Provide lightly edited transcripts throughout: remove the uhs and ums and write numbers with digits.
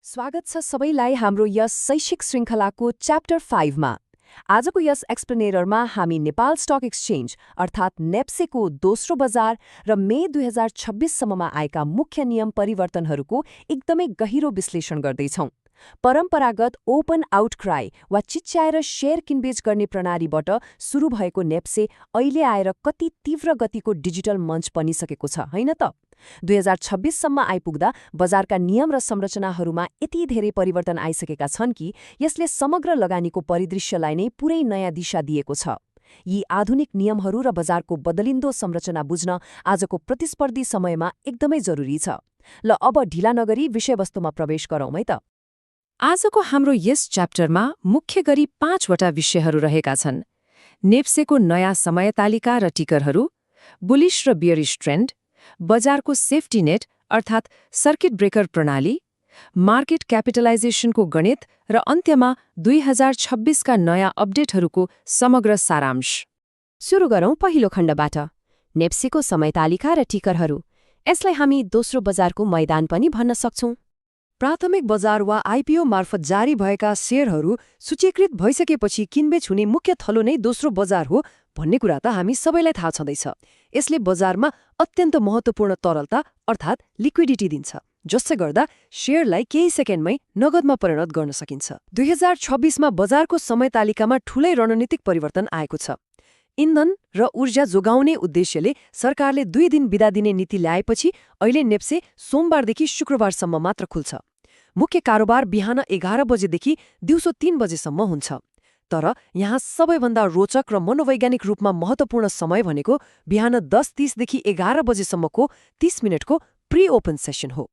स्वागत छ सबैलाई हाम्रो यस शैक्षिक श्रृङ्खलाको च्याप्टर 5 मा। आजको यस एक्सप्लेनेटरमा हामी नेपाल स्टक एक्सचेन्ज अर्थात् नेप्सेको दोस्रो बजार र मे 2026 सम्ममा आएका मुख्य नियम परिवर्तनहरूको एकदमै गहिरो विश्लेषण गर्दैछौं। परम्परागत ओपन आउटक्राई वा चिच्याएर शेयर किनबेच गर्ने प्रणालीबाट सुरु भएको नेप्से अहिले आएर कति तीव्र गतिको डिजिटल मञ्च बनिसकेको छ हैन त। 2026 सम्म आइपुग्दा बजारका नियम र संरचनाहरूमा यति धेरै परिवर्तन आइसकेका छन् कि यसले समग्र लगानीको परिदृश्यलाई नै पुरै नयाँ दिशा दिएको छ। यी आधुनिक नियमहरू र बजारको बदलिन्दो संरचना बुझ्न आजको प्रतिस्पर्धी समयमा एकदमै जरुरी छ। ल अब ढिला नगरी विषयवस्तुमा प्रवेश गरौँ है त। आजको हाम्रो यस च्याप्टरमा मुख्य गरी 5वटा विषयहरू रहेका छन्। नेप्सेको नयाँ समय तालिका र टिकरहरू, बुलिश र बियरिश ट्रेन्ड, बजारको सेफ्टी नेट अर्थात् सर्किट ब्रेकर प्रणाली, मार्केट क्यापिटलाइजेसनको गणित र अन्त्यमा 2026 का नयाँ अपडेटहरूको समग्र सारांश। सुरु गरौँ पहिलो खण्डबाट, नेप्सेको समय तालिका र टिकरहरू। यसलाई हामी दोस्रो बजारको मैदान पनि भन्न सक्छौं। प्राथमिक बजार वा आइपिओ मार्फत जारी भएका शेयरहरू सूचीकृत भइसकेपछि किनबेच हुने मुख्य थलो नै दोस्रो बजार हो भन्ने कुरा त हामी सबैलाई थाहा छँदैछ। यसले बजारमा अत्यन्त महत्त्वपूर्ण तरलता अर्थात् लिक्विडिटी दिन्छ, जसले गर्दा शेयरलाई केही सेकेन्डमै नगदमा परिणत गर्न सकिन्छ। 2026 मा बजारको समय तालिकामा ठूलै रणनीतिक परिवर्तन आएको छ। इन्धन र ऊर्जा जोगाउने उद्देश्यले सरकारले 2 दिन बिदा दिने नीति ल्याएपछि अहिले नेप्से सोमबारदेखि शुक्रबारसम्म मात्र खुल्छ। मुख्य कारोबार बिहान 11 बजेदेखि दिउँसो 3 बजेसम्म हुन्छ। तर यहाँ सबैभन्दा रोचक र मनोवैज्ञानिक रूपमा महत्त्वपूर्ण समय भनेको बिहान 10:30 देखि 11 बजेसम्मको 30 मिनटको प्री ओपन सेसन हो।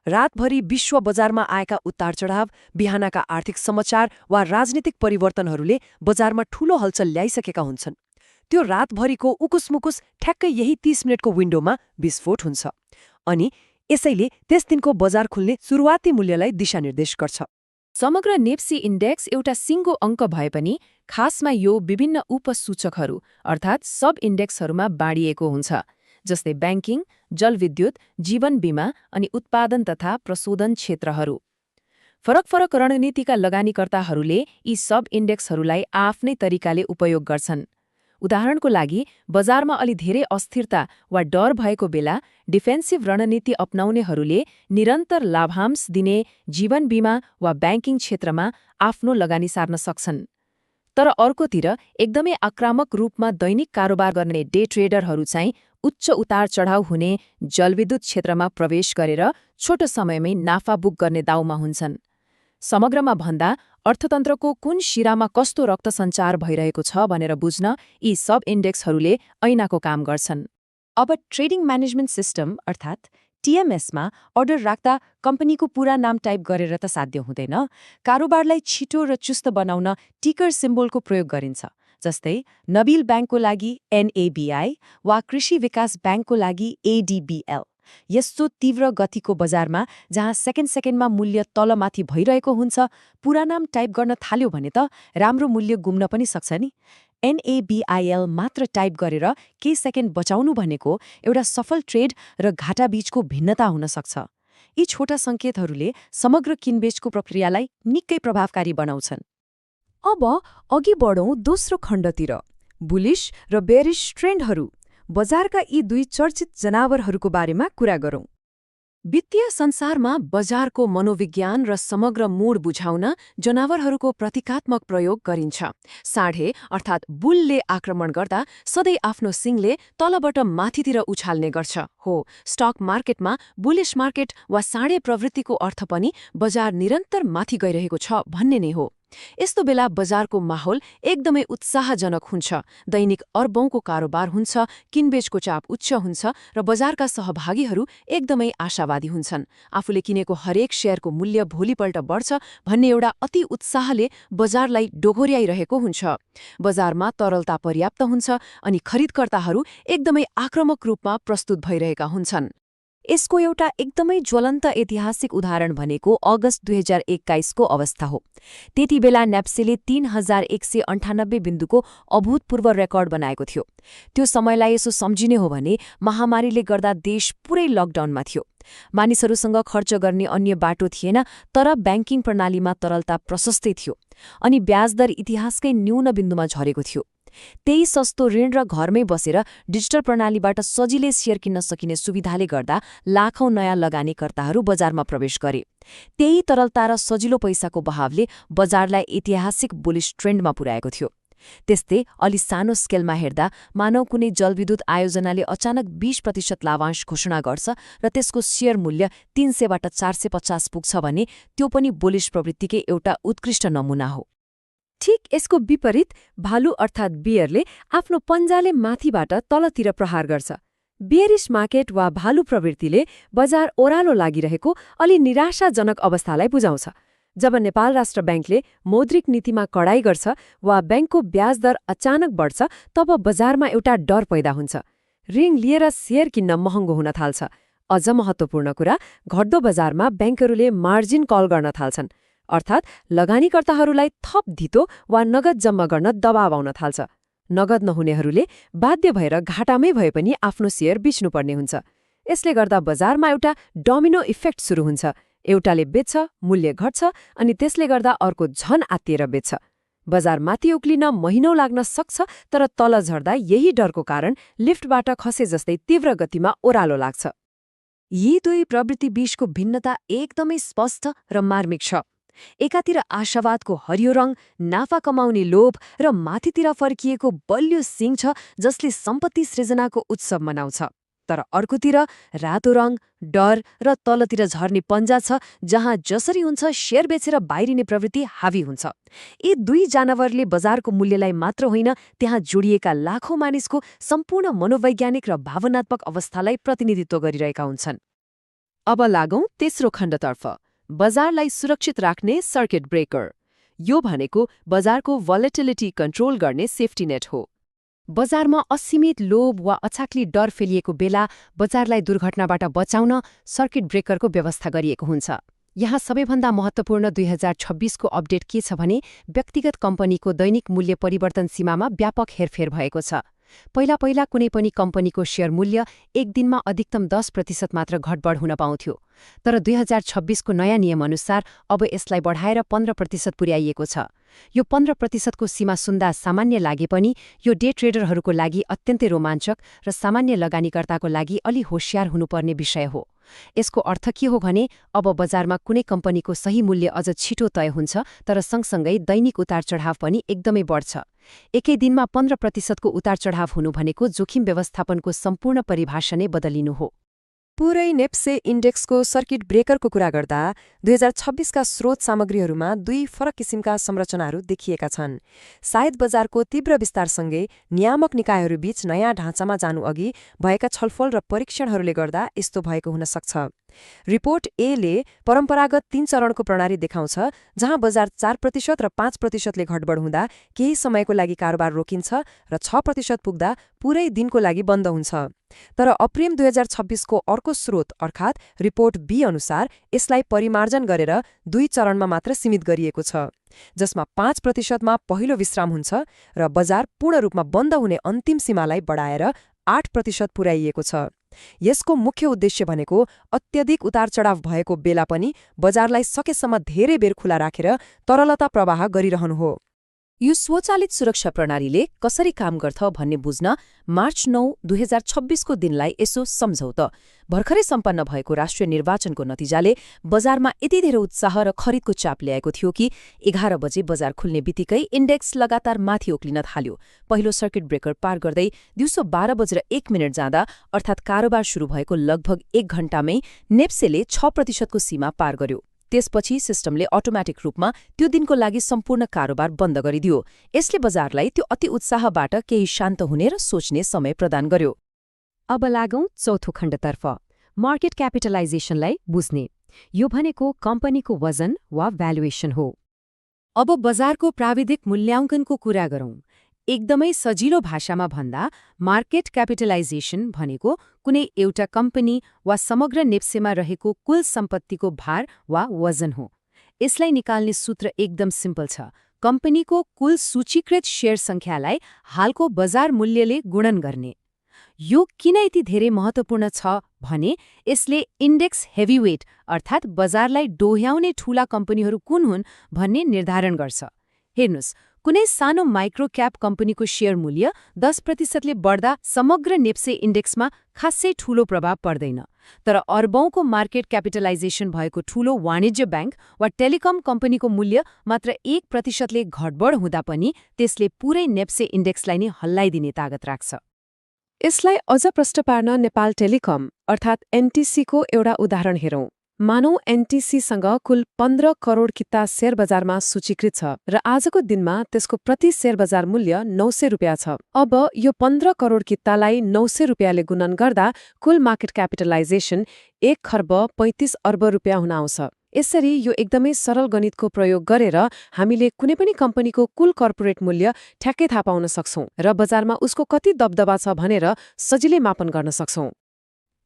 रातभरि विश्व बजारमा आएका उतार चढाव, बिहानका आर्थिक समाचार वा राजनीतिक परिवर्तनहरूले बजारमा ठूलो हलचल ल्याइसकेका हुन्छन्। त्यो रातभरिको उकुसमुकुस ठ्याक्कै यही 30 मिनटको विन्डोमा विस्फोट हुन्छ अनि यसैले त्यस दिनको बजार खुल्ने सुरुवाती मूल्यलाई दिशानिर्देश गर्छ। समग्र नेप्सी इन्डेक्स एउटा सिङ्गो अङ्क भए पनि खासमा यो विभिन्न उपसूचकहरू अर्थात् सब इन्डेक्सहरूमा बाँडिएको हुन्छ, जस्तै ब्याङ्किङ, जलविद्युत, जीवन बीमा अनि उत्पादन तथा प्रशोधन क्षेत्रहरू। फरक फरक रणनीतिका लगानीकर्ताहरूले यी सब इन्डेक्सहरूलाई आफ्नै तरिकाले उपयोग गर्छन्। उदाहरणको लागि, बजारमा अलि धेरै अस्थिरता वा डर भएको बेला डिफेन्सिभ रणनीति अपनाउनेहरूले निरन्तर लाभांश दिने जीवन बीमा वा ब्याङ्किङ क्षेत्रमा आफ्नो लगानी सार्न सक्छन्। तर अर्कोतिर एकदमै आक्रामक रूपमा दैनिक कारोबार गर्ने डे ट्रेडरहरू चाहिँ उच्च उतार चढाव हुने जलविद्युत क्षेत्रमा प्रवेश गरेर छोटो समयमै नाफा बुक गर्ने दाउमा हुन्छन्। समग्रमा भन्दा अर्थतन्त्रको कुन शिरामा कस्तो रक्त सञ्चार भइरहेको छ भनेर बुझ्न यी सब इन्डेक्सहरूले ऐनाको काम गर्छन्। अब ट्रेडिङ म्यानेजमेन्ट सिस्टम अर्थात् टिएमएसमा अर्डर राख्दा कम्पनीको पूरा नाम टाइप गरेर त साध्य हुँदैन। कारोबारलाई छिटो र चुस्त बनाउन टिकर सिम्बोलको प्रयोग गरिन्छ, जस्तै नबिल ब्याङ्कको लागि NABI वा कृषि विकास ब्याङ्कको लागि ADBL। यस्तो तीव्र गतिको बजारमा जहाँ सेकेन्डमा मूल्य तलमाथि भइरहेको हुन्छ, पूरा नाम टाइप गर्न थाल्यो भने त राम्रो मूल्य गुम्न पनि सक्छ नि। NABIL मात्र टाइप गरेर केही सेकेन्ड बचाउनु भनेको एउटा सफल ट्रेड र घाटा बीचको भिन्नता हुन सक्छ। यी छोटा सङ्केतहरूले समग्र किनबेचको प्रक्रियालाई निकै प्रभावकारी बनाउँछन्। अब अघि बढौँ दोस्रो खण्डतिर, बुलिश र बेरिश ट्रेन्डहरू। बजारका यी दुई चर्चित जनावरहरूको बारेमा कुरा गरौँ। वित्तीय संसारमा बजारको मनोविज्ञान र समग्र मूड बुझाउन जनावरहरूको प्रतीकात्मक प्रयोग गरिन्छ। साढे अर्थात् बुलले आक्रमण गर्दा सधैँ आफ्नो सिङले तलबाट माथितिर उछाल्ने गर्छ हो। स्टक मार्केटमा बुलिश मार्केट वा साढे प्रवृत्तिको अर्थ पनि बजार निरन्तर माथि गइरहेको छ भन्ने नै हो। यस्तो बेला बजारको माहौल एकदमै उत्साहजनक हुन्छ। दैनिक अर्बौंको कारोबार हुन्छ, किनबेचको चाप उच्च हुन्छ र बजारका सहभागीहरू एकदमै आशावादी हुन्छन्। आफूले किनेको हरेक शेयरको मूल्य भोलिपल्ट बढ्छ भन्ने एउटा अति उत्साहले बजारलाई डोहोर्याइरहेको हुन्छ। बजारमा तरलता पर्याप्त हुन्छ अनि खरिदकर्ताहरू एकदमै आक्रामक रूपमा प्रस्तुत भइरहेका हुन्छन्। यसको एउटा एकदमै ज्वलन्त ऐतिहासिक उदाहरण भनेको अगस्त 2021 को अवस्था हो। त्यतिबेला नेप्सेले 3198 बिन्दुको अभूतपूर्व रेकर्ड बनाएको थियो। त्यो समयलाई यसो सम्झिने हो भने महामारीले गर्दा देश पुरै लकडाउनमा थियो। मानिसहरूसँग खर्च गर्ने अन्य बाटो थिएन, तर ब्याङ्किङ प्रणालीमा तरलता प्रशस्तै थियो अनि ब्याजदर इतिहासकै न्यून बिन्दुमा झरेको थियो। त्यही सस्तो ऋण र घरमै बसेर डिजिटल प्रणालीबाट सजिलै सेयर किन्न सकिने सुविधाले गर्दा लाखौं नयाँ लगानीकर्ताहरू बजारमा प्रवेश गरे। त्यही तरलता र सजिलो पैसाको बहावले बजारलाई ऐतिहासिक बुलिश ट्रेन्डमा पुर्याएको थियो। त्यस्तै अलि सानो स्केलमा हेर्दा मानव कुनै जलविद्युत आयोजनाले अचानक 20% लाभांश घोषणा गर्छ र त्यसको शेयर मूल्य 300बाट 450 पुग्छ भने त्यो पनि बुलिश प्रवृत्तिकै एउटा उत्कृष्ट नमुना हो। ठिक यसको विपरीत भालु अर्थात् बियरले आफ्नो पन्जाले माथिबाट तलतिर प्रहार गर्छ। बियरिश मार्केट वा भालु प्रवृत्तिले बजार ओह्रालो लागिरहेको अलि निराशाजनक अवस्थालाई बुझाउँछ। जब नेपाल राष्ट्र ब्याङ्कले मौद्रिक नीतिमा कडाई गर्छ वा ब्याङ्कको ब्याज दर अचानक बढ्छ, तब बजारमा एउटा डर पैदा हुन्छ। ऋण लिएर सेयर किन्न महँगो हुन थाल्छ। अझ महत्त्वपूर्ण कुरा, घट्दो बजारमा ब्याङ्कहरूले मार्जिन कल गर्न थाल्छन्, अर्थात् लगानीकर्ताहरूलाई थप धितो वा नगद जम्मा गर्न दबाव आउन थाल्छ। नगद नहुनेहरूले बाध्य भएर घाटामै भए पनि आफ्नो सेयर बेच्नुपर्ने हुन्छ। यसले गर्दा बजारमा एउटा डोमिनो इफेक्ट सुरु हुन्छ। एउटाले बेच्छ, मूल्य घट्छ अनि त्यसले गर्दा अर्को झन आत्तिएर बेच्छ। बजार माथि उक्लिन महिनौं लाग्न सक्छ, तर तल झर्दा यही डरको कारण लिफ्टबाट खसे जस्तै तीव्र गतिमा ओह्रालो लाग्छ। यी दुई प्रवृत्ति बीचको भिन्नता एकदमै स्पष्ट र मार्मिक छ। एकातिर आशावादको हरियो रङ, नाफा कमाउने लोभ र माथितिर फर्किएको बलियो सिङ छ जसले सम्पत्ति सृजनाको उत्सव मनाउँछ। तर अर्कोतिर रातो रङ, डर र तलतिर झर्ने पन्जा छ जहाँ जसरी हुन्छ शेयर बेचेर बाहिरिने प्रवृत्ति हावी हुन्छ। यी दुई जानवरले बजारको मूल्यलाई मात्र होइन, त्यहाँ जोडिएका लाखौं मानिसको सम्पूर्ण मनोवैज्ञानिक र भावनात्मक अवस्थालाई प्रतिनिधित्व गरिरहेका हुन्छन्। अब लागौं तेस्रो खण्डतर्फ, बजारलाई सुरक्षित राख्ने सर्किट ब्रेकर। यो भनेको बजारको भोलेटिलिटी कन्ट्रोल गर्ने सेफ्टी नेट हो। बजारमा असीमित लोभ वा अछाक्ली डर फैलिएको बेला बजारलाई दुर्घटनाबाट बचाउन सर्किट ब्रेकरको व्यवस्था गरिएको हुन्छ। यहाँ सबैभन्दा महत्त्वपूर्ण 2026 को अपडेट के छ भने व्यक्तिगत कम्पनीको दैनिक मूल्य परिवर्तन सीमामा व्यापक हेरफेर भएको छ। पहिला कुनै पनि कम्पनीको शेयर मूल्य एक दिनमा अधिकतम 10% मात्र घटबढ हुन पाउँथ्यो, तर 2026 को नयाँ नियमअनुसार अब यसलाई बढाएर 15% पुर्याइएको छ। यो 15% को सीमा सुन्दा सामान्य लागे पनि यो डे ट्रेडरहरूको लागि अत्यन्तै रोमाञ्चक र सामान्य लगानीकर्ताको लागि अलि होशियार हुनुपर्ने विषय हो। यसको अर्थ के हो भने अब बजारमा कुनै कम्पनीको सही मूल्य अझ छिटो तय हुन्छ, तर सँगसँगै दैनिक उतार चढाव पनि एकदमै बढ्छ। एकै दिनमा 15% को उतार चढाव हुनु भनेको जोखिम व्यवस्थापनको सम्पूर्ण परिभाषा नै बदलिनु हो। पुरै नेप्से इन्डेक्सको सर्किट ब्रेकरको कुरा गर्दा 2026 का स्रोत सामग्रीहरूमा दुई फरक किसिमका संरचनाहरू देखिएका छन्। सायद बजारको तीव्र विस्तारसँगै नियामक निकायहरूबीच नयाँ ढाँचामा जानुअघि भएका छलफल र परीक्षणहरूले गर्दा यस्तो भएको हुन सक्छ। रिपोर्ट एले परम्परागत 3 चरणको प्रणाली देखाउँछ, जहाँ बजार 4% र 5%ले घटबढ हुँदा केही समयको लागि कारोबार रोकिन्छ र 6% पुग्दा पुरै दिनको लागि बन्द हुन्छ। तर अप्रिम 2026 को अर्को स्रोत अर्थात् रिपोर्ट बी अनुसार यसलाई परिमार्जन गरेर 2 चरणमा मात्र सीमित गरिएको छ, जसमा 5% मा पहिलो विश्राम हुन्छ र बजार पूर्ण रूपमा बन्द हुने अन्तिम सीमालाई बढाएर 8% पुर्याइएको छ। यसको मुख्य उद्देश्य भनेको अत्यधिक उतारचढाव भएको बेला पनि बजारलाई सकेसम्म धेरै बेर खुला राखेर तरलता प्रवाह गरिरहनु हो। यो स्वचालित सुरक्षा प्रणालीले कसरी काम गर्छ भन्ने बुझ्न मार्च 9, 2026 को दिनलाई यसो सम्झौ त। भर्खरै सम्पन्न भएको राष्ट्रिय निर्वाचनको नतिजाले बजारमा यति धेरै उत्साह र खरिदको चाप ल्याएको थियो कि 11 बजे बजार खुल्ने बित्तिकै इन्डेक्स लगातार माथि उक्लिन थाल्यो। पहिलो सर्किट ब्रेकर पार गर्दै दिउँसो 12:01 जाँदा अर्थात् कारोबार सुरु भएको लगभग 1 घण्टामै नेप्सेले 6% को सीमा पार गर्यो। त्यसपछि सिस्टमले अटोमेटिक रूपमा त्यो दिनको लागि सम्पूर्ण कारोबार बन्द गरिदियो। यसले बजारलाई त्यो अति उत्साहबाट केही शान्त हुने र सोच्ने समय प्रदान गर्यो। अब लागौं चौथो खण्डतर्फ, मार्केट क्यापिटलाइजेसनलाई बुझ्ने। यो भनेको कम्पनीको वजन वा भ्यालुएसन हो। अब बजारको प्राविधिक मूल्याङ्कनको कुरा गरौं। एकदमै सजिलो भाषामा भन्दा मार्केट क्यापिटलाइजेसन भनेको कुनै एउटा कम्पनी वा समग्र नेप्सेमा रहेको कुल सम्पत्तिको भार वा वजन हो। यसलाई निकाल्ने सूत्र एकदम सिम्पल छ। कम्पनीको कुल सूचीकृत शेयर सङ्ख्यालाई हालको बजार मूल्यले गुणन गर्ने। यो किन यति धेरै महत्त्वपूर्ण छ भने यसले इन्डेक्स हेभीवेट अर्थात् बजारलाई डोह्याउने ठूला कम्पनीहरू कुन हुन् भन्ने निर्धारण गर्छ। हेर्नुस्, कुनै सानो माइक्रो क्याप कम्पनीको शेयर मूल्य 10%ले बढ्दा समग्र नेप्से इन्डेक्समा खासै ठूलो प्रभाव पर्दैन। तर अर्बौंको मार्केट क्यापिटलाइजेसन भएको ठूलो वाणिज्य ब्याङ्क वा टेलिकम कम्पनीको मूल्य मात्र 1%ले घटबढ हुँदा पनि त्यसले पुरै नेप्से इन्डेक्सलाई नै हल्लाइदिने तागत राख्छ। यसलाई अझ प्रष्ट पार्न नेपाल टेलिकम अर्थात् एनटिसीको एउटा उदाहरण हेरौँ। मानौँ एनटिसीसँग कुल 15 करोड किता शेयर बजारमा सूचीकृत छ र आजको दिनमा त्यसको प्रति शेयर बजार मूल्य 900 रुपियाँ छ। अब यो 15 करोड कितालाई 900 रुपियाँले गुणन गर्दा कुल मार्केट क्यापिटलाइजेसन 1 खर्ब 35 अर्ब रुपियाँ हुन आउँछ। यसरी यो एकदमै सरल गणितको प्रयोग गरेर हामीले कुनै पनि कम्पनीको कुल कर्पोरेट मूल्य ठ्याक्कै थाहा पाउन सक्छौं र बजारमा उसको कति दबदबा छ भनेर सजिलै मापन गर्न सक्छौं।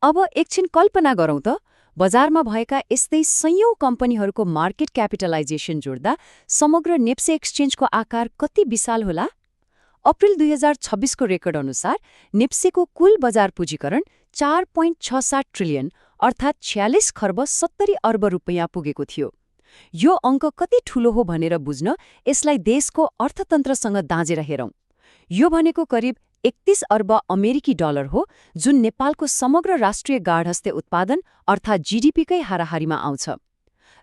अब एकछिन कल्पना गरौँ त, बजारमा भएका यस्तै सयौं कम्पनीहरूको मार्केट क्यापिटलाइजेसन जोड्दा समग्र नेप्से एक्सचेन्जको आकार कति विशाल होला? अप्रिल 2026 को रेकर्ड अनुसार नेप्सेको कुल बजार पुँजीकरण 4.67 ट्रिलियन अर्थात् 46 खर्ब 70 अर्ब रुपियाँ पुगेको थियो। यो अङ्क कति ठूलो हो भनेर बुझ्न यसलाई देशको अर्थतन्त्रसँग दाँजेर हेरौँ। यो भनेको करिब 31 अर्ब अमेरिकी डलर हो, जुन नेपालको समग्र राष्ट्रिय गार्हस्थ्य उत्पादन अर्थात् जीडीपीकै हाराहारीमा आउँछ।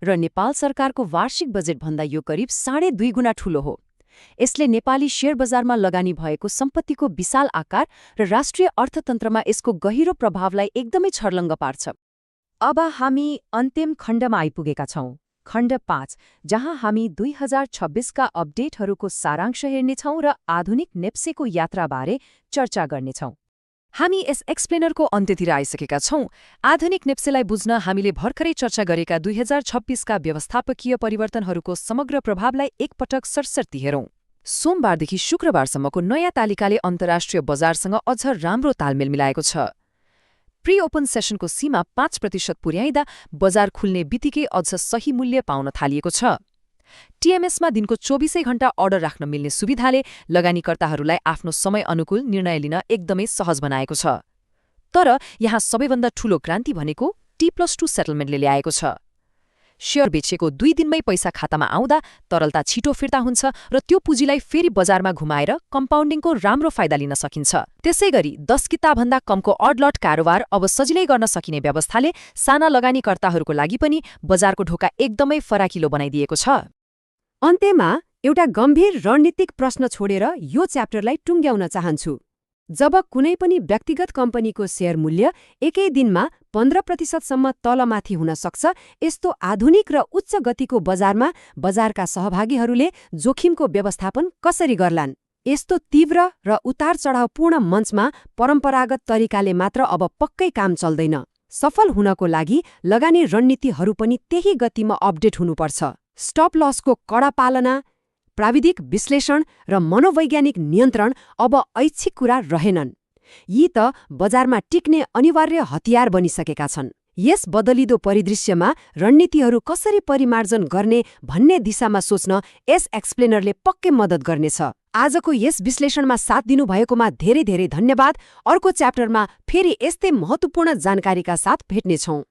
र नेपाल सरकारको वार्षिक बजेटभन्दा यो करिब 2.5 गुणा ठूलो हो। यसले नेपाली शेयर बजारमा लगानी भएको सम्पत्तिको विशाल आकार र राष्ट्रिय अर्थतन्त्रमा यसको गहिरो प्रभावलाई एकदमै छर्लङ्ग पार्छ। अब हामी अन्तिम खण्डमा आइपुगेका छौं, खण्ड 5, जहाँ हामी 2026 का अपडेटहरूको सारांश हेर्नेछौं र आधुनिक नेप्सेको यात्राबारे चर्चा गर्नेछौं। हामी यस एक्सप्लेनरको अन्त्यतिर आइसकेका छौं। आधुनिक नेप्सेलाई बुझ्न हामीले भर्खरै चर्चा गरेका 2026 का व्यवस्थापकीय परिवर्तनहरूको समग्र प्रभावलाई एकपटक सरसर्ती हेरौं। सोमबारदेखि शुक्रबारसम्मको नयाँ तालिकाले अन्तर्राष्ट्रिय बजारसँग अझ राम्रो तालमेल मिलाएको छ। प्री ओपन सेसनको सीमा 5% पुर्याइँदा बजार खुल्ने बित्तिकै अझ सही मूल्य पाउन थालिएको छ। टीएमएसमा दिनको 24 घण्टा अर्डर राख्न मिल्ने सुविधाले लगानीकर्ताहरूलाई आफ्नो समय अनुकूल निर्णय लिन एकदमै सहज बनाएको छ। तर यहाँ सबैभन्दा ठूलो क्रान्ति भनेको T+2 सेटलमेन्टले ल्याएको छ। शेयर बेचेको 2 दिनमै पैसा खातामा आउँदा तरलता छिटो फिर्ता हुन्छ र त्यो पुँजीलाई फेरि बजारमा घुमाएर कम्पाउन्डिङको राम्रो फाइदा लिन सकिन्छ। त्यसैगरी 10 किताभन्दा कमको अडलट कारोबार अब सजिलै गर्न सकिने व्यवस्थाले साना लगानीकर्ताहरूको लागि पनि बजारको ढोका एकदमै फराकिलो बनाइदिएको छ। अन्त्यमा एउटा गम्भीर रणनीतिक प्रश्न छोडेर यो च्याप्टरलाई टुङ्ग्याउन चाहन्छु। जब कुनै पनि व्यक्तिगत कम्पनीको शेयर मूल्य एकै दिनमा 15% तलमाथि हुन सक्छ, यस्तो आधुनिक र उच्च गतिको बजारमा बजारका सहभागीहरूले जोखिमको व्यवस्थापन कसरी गर्लान्? यस्तो तीव्र र उतार चढावपूर्ण मञ्चमा परम्परागत तरिकाले मात्र अब पक्कै काम चल्दैन। सफल हुनको लागि लगानी रणनीतिहरू पनि त्यही गतिमा अपडेट हुनुपर्छ। स्टप लसको कडा पालना, प्राविधिक विश्लेषण र मनोवैज्ञानिक नियन्त्रण अब ऐच्छिक कुरा रहेनन्। यी त बजारमा टिक्ने अनिवार्य हतियार बनिसकेका छन्। यस बदलिदो परिदृश्यमा रणनीतिहरू कसरी परिमार्जन गर्ने भन्ने दिशामा सोच्न यस एक्सप्लेनरले पक्कै मद्दत गर्नेछ। आजको यस विश्लेषणमा साथ दिनुभएकोमा धेरै धेरै धन्यवाद। अर्को च्याप्टरमा फेरि यस्तै महत्त्वपूर्ण जानकारीका साथ भेट्नेछौं।